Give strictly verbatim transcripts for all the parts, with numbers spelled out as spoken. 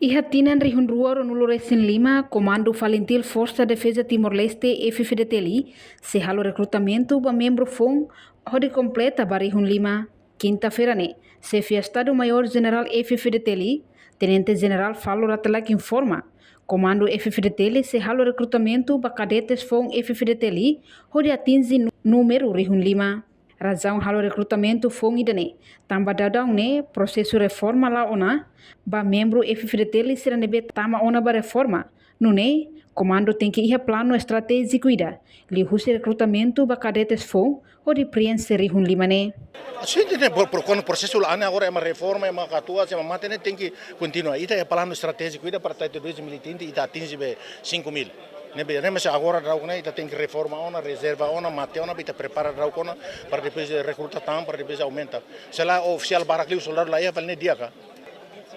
Iha tinan rihun rua ruanulu resin lima, Komandu Falintil Forsa Defeza Timor-Leste, F-FDTL, sei halo rekrutamentu ba membru foun hodi kompleta ba rihun lima. Kinta-feira ne'e, Xefe Estadu-Maiór Jenerál F-FDTL, Tenente Jenerál Falo Ratelak informa, Komandu F-FDTL sei halo rekrutamentu ba kadetes foun F-FDTL hodi atinje nú-, númeru rihun lima. Razaun halo rekrutamentu foun ida-ne'e, tanba daudaun ne'e prosesu reforma la'o ona, ba membru F-FDTL sira ne'ebé tama ona ba reforma. Nune'e, komandu tenke iha planu estratéjiku ida liuhusi rekrutamentu ba kadetes foun hodi prienxe rihun lima ne'e. Sim, ne'e, por, por, kuandu prosesu la'o ona agora ema reforma, ema katuas, ema mate ne'e tenke kontinua. Ita iha planu estratéjiku ida para atu dois mil e trinta ita atinje be cinco mil. Ne'ebé, ne'e, mas agora daudaun ne'e ita tenke reforma ona, rezerva ona, mate ona, ita prepara daudaun ona, para depois rekruta tan, para depois aumenta. Se lae ofisiál barak liu, soldadu la iha, fali ne'e di'ak ka.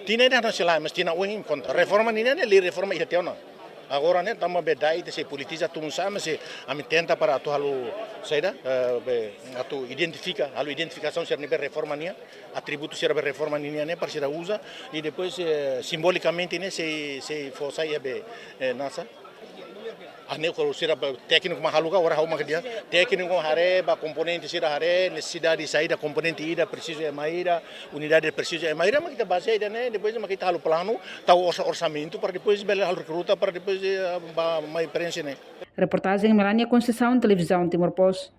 Tinan ida ha'u sei lae, mas tinan oin konta. Reforma ninian ne'e, lei reforma iha tiha ona. Agora ne'e, tanba be dai ita sei politiza tun sá, mas sei ami tenta para atu halo saida, eh, be, atu identifika, halo identifikasaun sira ne'ebé reforma nian, atributu sira be reforma ninian ne'e, para sira uza, i depois, eh, simbolikamente ne'e, sei, sei fó sai iha be, eh, nasa. Ane ko sira be tékniku mak haluha, agora ha'u mak dia. Tékniku haree, ba komponente sira haree, nesesidade saida, komponente ida presiza ema ida, unidade presiza ema ida, mak ita bazeia ida-ne'e, depois mak ita halo planu, tau orsa-, orsamentu, para depois bele halo rekruta, para depois, eh, ba mai prienxe ne'e. Reportajen Melania Conceição, Televizaun Timor Post.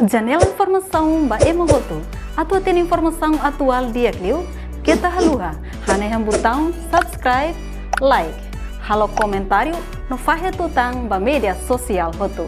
Janela informasaun ba ema hotu. Atu hatene informasaun atuál di'ak liu, keta haluha hanehan butaun subscribe, like, halo komentáriu no fahe tutan ba média sosiál hotu.